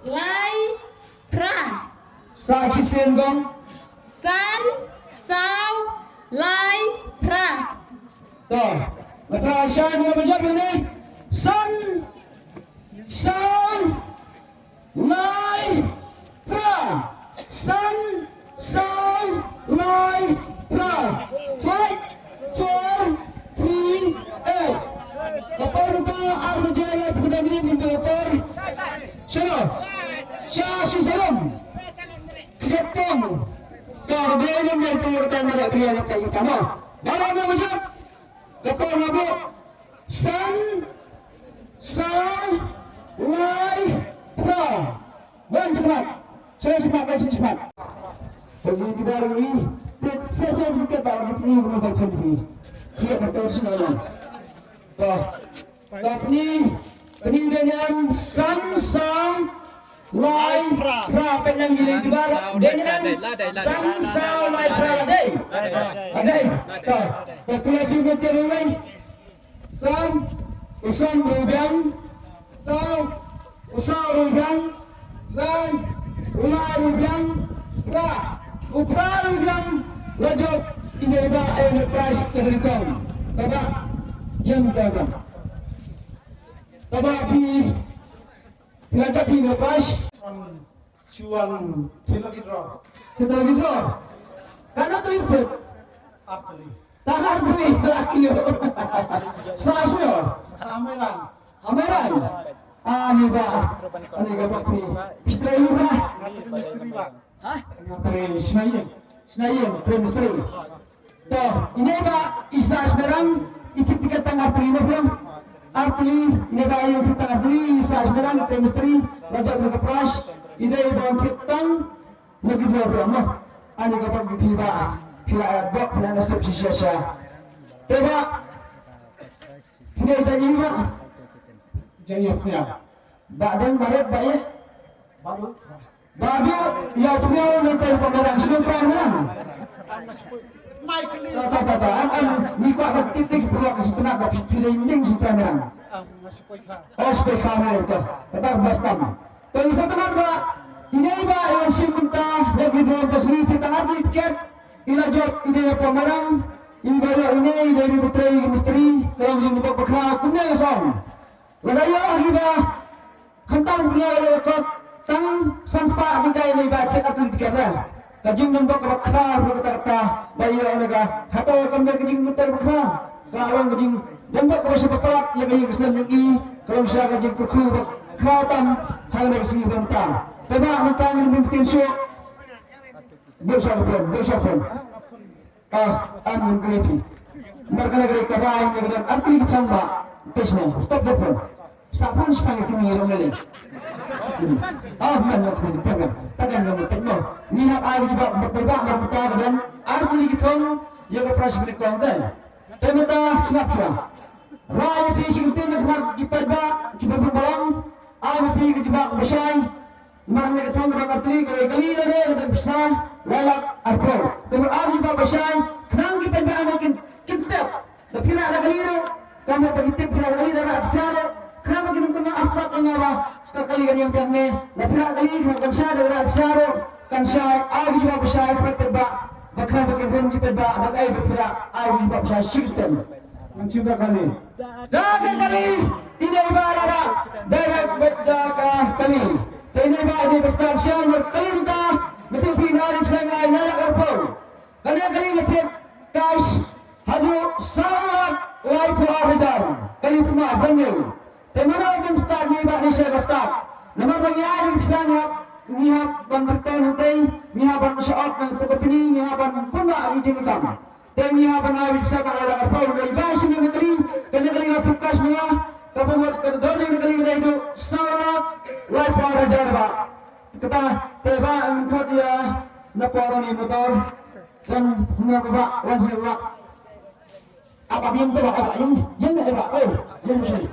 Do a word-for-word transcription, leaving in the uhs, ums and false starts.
Lai, phra. Sa shisien kong. San, saw, lai, phra. To, nga try shai mynjur mynjur ni. San, saw, lai, phra. San, saw, lai, phra. Five, four, three, eight. Ka por mynta ar baje ïa phi da minit mynta ka por. Chalo. Sha shisha rum. Kjat pong. Ka dei rum dei tu ka tang da phi ïa ka tang ka tang. Ba la mynjur. Ka por na bu. San, saw, lai, phra. Wan shakhmat. Sha shakhmat, wan shakhmat. Bagi kita hari ini, saya saya kita bawa di sini guna berhenti. Dia betul sih. To. Ka pyni, pyni u dei ñiam san, saw, lai, phra. Pynban ngi leh jubab. Dei ñiam san, saw, lai, phra. Dei. Dei. To. Ka pule phi mynta ruh lai. San, u san ruh biang. Saw, u saw ruh biang. Lai, u lai ruh biang. Phra, u phra ruh biang. La jop ine i bah, eh, ine i prize ka dei kong. Kaba, ïeng ka kong. Kaba phi, phi la jop ine i prize. Chuan, chuan, thil lagi draw. Thil lagi draw. Katno tylli tip? Ar tylli. Tang ar tylli, laki ïoh. Sa shuh? Sa Mairang. Ha Mairang. Ani bah. Ani ka bah phi. Phi trei ïa bah. Nga trei mistri bah. Ha? Nga trei shna ïing. Shna ïing, trei mistri. To, ine bah i Sa Mairang, i tip tiket tang ar tylli mo phi. Ar tylli, ine bah i tip tang ar tylli, i Sa Mairang, i trei mistri, la jop ïa ka prize, i dei i bah tip tang, Lucky draw phi ong mo. Ani ka pom phi bah. Phi la ïa bok phi la nasib shisha shisha. Te bah. Phi dei jong ngi bah. Jong ngi phi. Bah dang barit bah ïa. Barit. Bah ïa phi ong nang tai pynmarang shnong pynmarang. Mai kali. Ta ta ta ta. Am am ngi kwah ba tip tip phi ong shisha bah phi dei ning shisha pynmarang. Am ngi shisha kha. Oh shisha kha mai to. Kata ba stam. Te ngi sa kynmaw ba ine i bah i wan shim mynta, leh video mynta sni, te tang ar tylli tiket, i la jop, i dei na Pomarang, i bah ïoh ine, i dei ruh ba trei mistri, ka long jingdonbok bakhraw, kumne nga sa ong. Lada ïoh ha kiba khamtam kumne ka la kot, tang san spah ki kai ine i bah thied ar tylli tiket re. Ka jingdonbok kaba khraw ruh kata kata, ba ïoh ine ka, hato kam dei ka jingmynta bakhraw. Ka long ka jingdonbok kaba sha ba palat ïa ka ïing ka sem jong ngi, ka long sha ka jingkyrkhu ba khraw tam ha kane ka sngi ba mynta. Te ba mynta ngin bun ktien shuh. Bun sha ka phone, bun sha ka phone. Ah, am ngin kylli phi. Namar kane ka dei ka rai ka dei ar tylli ki thong ba. Pes ne, stop the phone. Sa phone shipang ïa ki ngi rong lei. Ah, man, man, man, man, man. Ta kan long, ta kan long. Ngi hap ai ki ba, ba, ba, ba, ba, ba, ba, ar tylli ki thong, ïa ka prize ka dei kong dei. Te mynta sngap shuwa. Rai ïa phi shi kyntien na khmat ki paidbah, ki paidbah balang. Ai ïa phi ka jubab ba shai. Namar kane ka thong ka dang ar tylli, ka dei kali lane ka dang pisa lai lak arphew. Te ai ka jubab ba shai. Khnang ki paidbah na kin, kin tep. Da phi rah da kali ruh. Ka mut ba ki tip phi rah da kali da rah pisa ruh. Khnang ba kin ym kynmaw asap ïa nga ba ka kali kan ïeng biang ne. Da phi rah da kali khnang kan shai da rah pisa ruh. Kan shai, ai ka jubab ba shai, ka paidbah. Ba khnang ba kin rung ki paidbah, da kaei ba phi rah, ai ka jubab ba shai, shi kyntien. Ngan shim da kali. Da ka kali, ine i bah la rah, direct beit da ka kali. Te ine i bah ine i bah stad sha kali mynta, nga tip phi na ri pisa ngai na lak arphew. Kane ka kali nga tip cash haduh saw lak laiphew ar hajar. Kali thymmai brand new. Te mano kin stad ngi bah ngi sha ka stad. Namar ba ngi ai ngi pisa ngi hap, ngi hap ban return hangtei, ngi hap ban shah off nang ka company, ngi hap ban pynbha ïa ki jingdonkam. Te ngi hap ban ai pisa ka lai lak arphew, ngi ba shi ngi kali, ka jingkali la thuk cash ngi, ka pynwad ka don ngi kali dei du saw lak laiphew ar hajar bah. Kata te bah ngi khot ïa na por ni motor. Kan na bah wan shi bah. Ap ap ïeng te bah, ap ap ïeng, ïeng te bah, oh, ïeng shi.